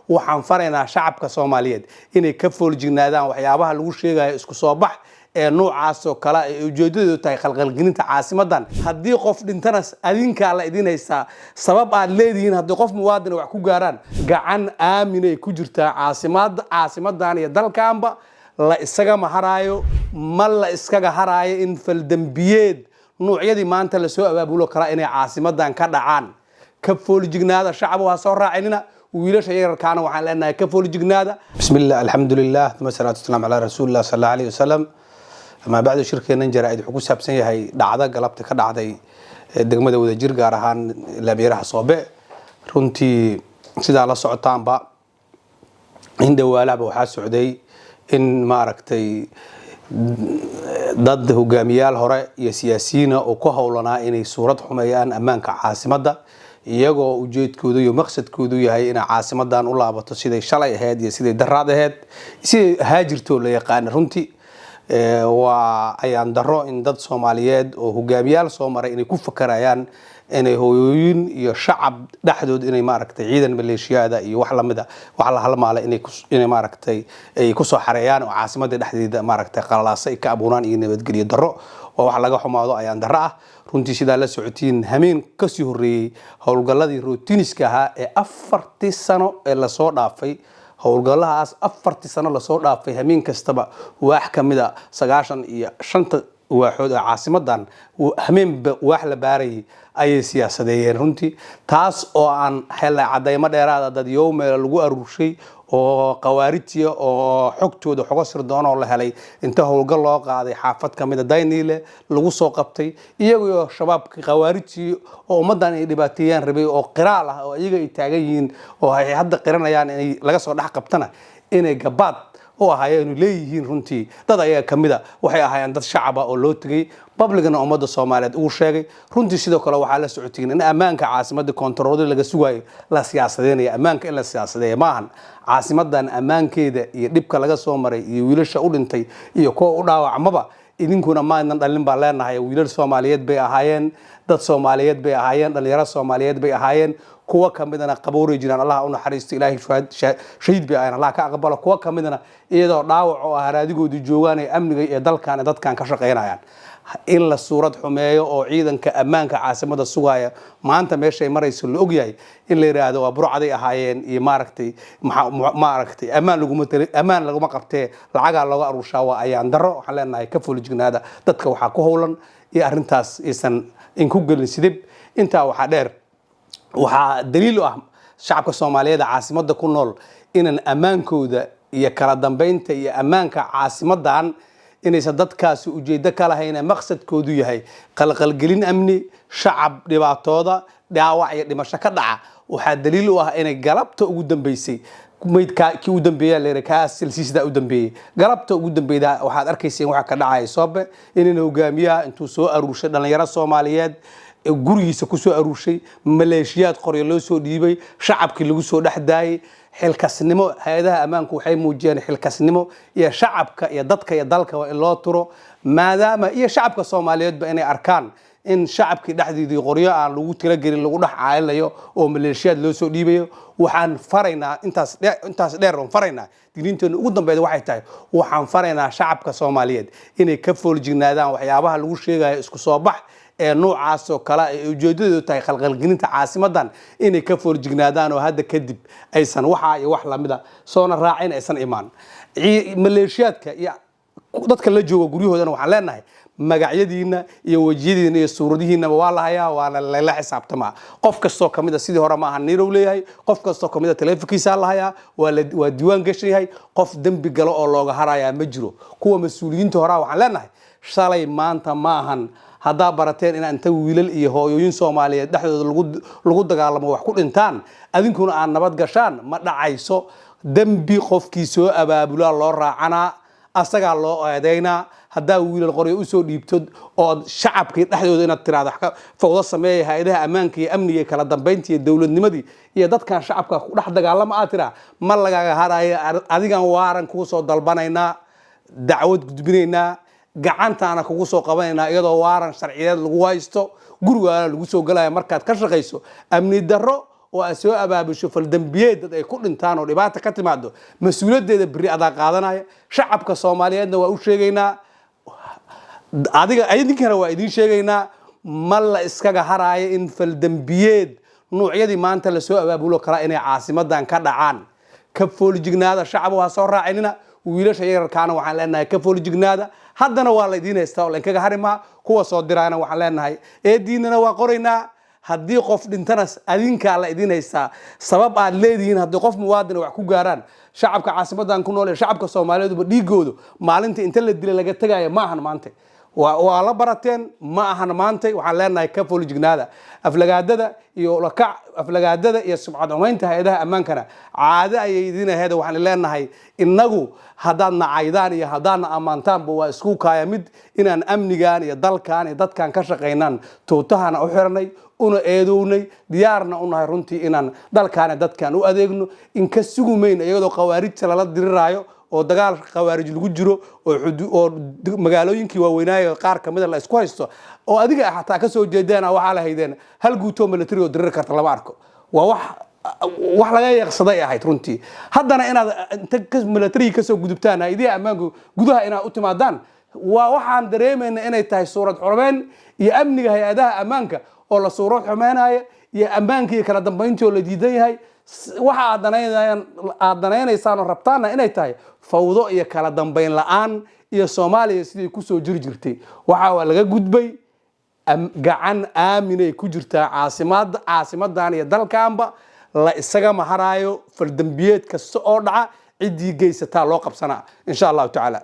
Waxaan faraynaa shacabka Soomaaliyeed inay ka fooljignaadaan waxyaabaha lagu sheegayo isku soo bax ee noocaasoo kale ay ujeedadeedu tahay khalkhalgelinta caasimadan. Haddii qof dhintana, adinkaa la idin haystaa sabab aad leedihiin. Haddii qof muwaadina wax ku gaaraan, gacan aaminay ku jirtaa caasimada. Caasimadan iyo dalkanba la isagama haraayo, ma la iskaga haraayo in faldembiyeed nuucyadii maanta lasoo abaabulo kala inay caasimadan ka dhacaan. Ka fooljignaada, shacbu ha soo raacinina. Wiilasha yararkaana waxaan leenahay, ka fooljignaada. بسم الله، الحمد لله، ثم الصلاة والسلام على رسول الله صلى الله عليه وسلم، أما بعد. Shirkeennan jaraa'id wuxuu ku saabsan yahay dhacdo galabta ka dhacday degmada Wadajir, gaar ahaan laamiyaraha Soobe. Runtii, sidaa la socotaanba, in dhawaalahba waxaa socday in, maaragtay, dad hogaamiyaal hore iyo siyaasiyiina oo ku howlanaa inay suurad xumeeyaan ammaanka caasimadda, iyagoo ujeedkoodu iyo maqsadkoodu yahay inay caasimadan u laabato siday shalay ahayd iyo siday daraad ahayd, siday ahaa jirto la yaqaana. Runtii waa ayaan daro in dad Soomaaliyeed oo hogaamiyaal soo maray inay ku fakarayaan inay hooyooyin iyo shacab dhexdood inay, maaragtay, ciidan maleeshiyaada iyo wax lamida, wax la halmaala inay, maaragtay, ay kusoo xareeyaan oo caasimadda dhexdeeda, maaragtay, qalalaasa ay ka abuuraan iyo nabadgelyo darro. Waa wax laga xumaado, ayaan darro ah runtii. Sidaa la socotiin, hameen kasii horreeyey howlgalladii routine-ka ahaa ee 4-tii sano ee lasoo dhaafay, howlgalladaas 4-tii sano lasoo dhaafay, hameen kastaba waax ka mid a 95-ta waaxood ee caasimadan hameenba waax la baarayay ayay siyaasadeeyeen runtii. Taas oo aan helay cadaymo dheeraada, dad yowmeela lagu aruurshay oo khawaarijtiya oo xogtooda xogo sirdoon oo la helay, inta howlgal loo qaaday xaafad ka mida Dayniile lagu soo qabtay iyagoo Shabaabkii khawaarijtii oo ummaddan ay dhibaateeyaan rabay oo qiraal ah oo iyaga ay taagan yihiin oo ay hadda qiranayaan inay laga soo dhex qabtana inay gabaad u ahaayeen leeyihiin. Runtii, dad ayaga ka mid a waxay ahaayeen dad shacaba oo loo tegay, public-gana ummadda Soomaaliyeed uu sheegay. Runtii, sidoo kale waxaa la socotiin in ammaanka caasimadda koontaroolada laga sugayo la siyaasadeynaya. Ammaanka in la siyaasadeeya maahan. Caasimadan ammaankeeda iyo dhibka laga soo maray iyo wiilasha u dhintay iyo kuwa u dhaawacmaba, idinkuna maadnan dhalin baan leenahay. Wiilal Soomaaliyeed bay ahaayeen, dad Soomaaliyeed bay ahaayeen, dhalinyaro Soomaaliyeed bay ahaayeen. Kuwa kamidana qabowray jiraan, Allah u naxariisto, Ilaahay shahiid bay ahaayeen, Allah ka aqbalo. Kuwa kamidana iyadoo dhaawac oo ah haraadigoodii joogaan ee amniga iyo dalkan iyo dadkan ka shaqaynayaan. In la suurad xumeeyo oo ciidanka ammaanka caasimada sugaya maanta meeshay marayso la ogyahay in la yidhaahdo waa burcaday ahaayeen iyo, maaragtay, maaragtay, ammaan laguma ammaan laguma qabtee, lacagaa looga aruushaa, waa ayaan darro. Waxaan leenahay, ka foolijignaada dadka waxaa ku howlan iyo arrintaas aysan inku gelin sidib. Intaa waxaa dheer, waxaa daliil u ah shacabka Soomaaliyeed ee caasimada ku nool inan ammaankooda iyo kala dambeynta iyo ammaanka caasimadan inaysan dadkaasi ujeedo ka lahayn, maqsadkoodu yahay qalqalgelin amni, shacab dhibaatooda, dhaawac iyo dhimasho ka dhaca. Waxaa daliil u ah inay galabta ugu dambeysay maydka kii u dambeeya la yidhi kaas silsiisdaa u dambeeyey. Galabta ugu dambeyda waxaad arkayseen waxa ka dhacaya Soobe, inayna hogaamiyaha intuu soo aruurshay dhalinyaro Soomaaliyeed, gurigiisa ku soo aruurshay maleeshiyaad qoryo loo soo dhiibay, shacabkii lagu soo dhex daayay. Xilkasnimo, hay-adaha ammaanku waxay muujiyeen xilkasnimo iyo shacabka iyo dadka iyo dalka in loo turo, maadaama iyo shacabka Soomaaliyeedba inay arkaan in shacabkii dhexdiidii qoryo aan lagu talagelin lagu dhex caalinayo oo maleeshiyaad loo soo dhiibayo. Waxaan faraynaa intaas dheer oon faraynaa, digniinteena ugu dambeyd waxay tahay, waxaan faraynaa shacabka Soomaaliyeed inay ka fooljignaadaan waxyaabaha lagu sheegayo isku soo bax ee noocaas oo kale ay ujeedadeedu tahay khalkhalgelinta caasimadan, inay ka fooljignaadaan oo hadda kadib aysan waxaa iyo wax lamida soona raacin, aysan imaan. Maleeshiyaadka iyo dadka la jooga guryahoodana waxaan leenahay, magacyadiina iyo wejiyadiina iyo suuradihiinaba waa la hayaa, waana lala xisaabtamaa. Qof kastoo kamid a, sidii hore maaha, nirow leeyahay. Qof kastoo kamid a taleefonkiisaa la hayaa, waa diiwaan gashan yahay. Qof dembi galo oo looga harayaa ma jiro. Kuwa mas-uuliyiinta horaa waxaan leenahay, shalay maanta ma ahan. Haddaa barateen inaa inta wiilal iyo hooyooyin Soomaaliyeed dhexdooda lagu dagaalamo, wax ku dhintaan, adinkuna aad nabad gashaan, ma dhacayso. Dembi qofkii soo abaabulaa loo raacanaa, asagaa loo eedeynaa. Haddaa wiilal qoryo usoo dhiibto ood shacabkii dhexdooda inaad tiraahdo wax ka fawdo sameeya, hay-adaha ammaanka iyo amniga iyo kala dambeynta iyo dowladnimadii iyo dadkan shacabka ku dhex dagaalama aad tiraa, ma lagaga harayo. Adigan waaran kuu soo dalbanaynaa, dacwad gudbinaynaa, gacantaana kugu soo qabanaynaa iyadoo waaran sharciyeed lagu haysto, gurigaana lagu soo gelaya markaad ka shaqayso amni darro. oo aad soo abaabusho faldambiyeed dad ay ku dhintaan oo dhibaata ka timaado, mas-uuliyaddeeda berri adaa qaadanaya. Shacabka Soomaaliyeedna waa u sheegaynaa, adiga idinkana waa idiin sheegaynaa, ma la iskaga haraayo in faldambiyeed nuucyadii maanta lasoo abaabulo kala inay caasimadan ka dhacaan. Ka foolijignaada, shacab, ha soo raacinina. Wiilasha yararkaana waxaan leenahay, ka foolijignaada. Haddana waa la idiin haystaa oo lainkaga hari maa. Kuwa soo diraana waxaan leenahay, eediinana waa qoraynaa. Haddii qof dhintana, adinkaa la idiin haystaa, sabab aad leedihiin. Haddii qof muwaadina wax ku gaaraan, shacabka caasimadan ku nool ee shacabka Soomaaliyeeduba dhiigoodu maalinta inta la dilay laga tegaya ma ahan maanta. Waa la barateen, ma ahan maantay. Waxaan leenahay, ka foolijignaada aflagaadada iyo lakac, aflagaadada iyo sumcad xumaynta hay-adaha ammaankana caado ayay idin ahayd. Waxaan leenahay, innagu haddaad nacaydaan iyo haddaadna ammaantaanba, waa isku kaaya mid inaan amnigan iyo dalkan iyo dadkan ka shaqaynaan, tuutahana u xiranay, una eedownay, diyaarna u nahay runtii inaan dalkaan dadkan u adeegno. In ka sugumayn iyadoo khawaarijta lala diriraayo oo dagaal khawaarij lagu jiro oo magaalooyinkii waaweynaayo qaar kamida la isku haysto, oo adiga xataa kasoo jeedaan, waxaa la haydeen hal guutoo military oo diriri karta lama arko. Waa wax laga yeeqsaday ahayd runtii. Haddana inaad inta militariga kasoo gudubtaan hay-adihi ammaanku gudaha inaad u timaadaan, waa waxaan dareemayna inay tahay suurad xumeyn iyo amniga hay-adaha ammaanka oo la suurad xumeynaya iyo ammaanka iyo kala dambeyntii oo la diidan yahay. Waxa aad danaynaysaan oo rabtaanna inay tahay fawdo iyo kala dambeyn la-aan iyo Soomaaliya sidii kusoo jiri jirtay. Waxa waa laga gudbay, gacan aaminay ku jirtaa caasimada, caasimadan iyo dalkanba. La isaga maharaayo faldambiyeed kasta oo dhaca, ciddii geysataa loo qabsanaa, insha Allahu tacaala.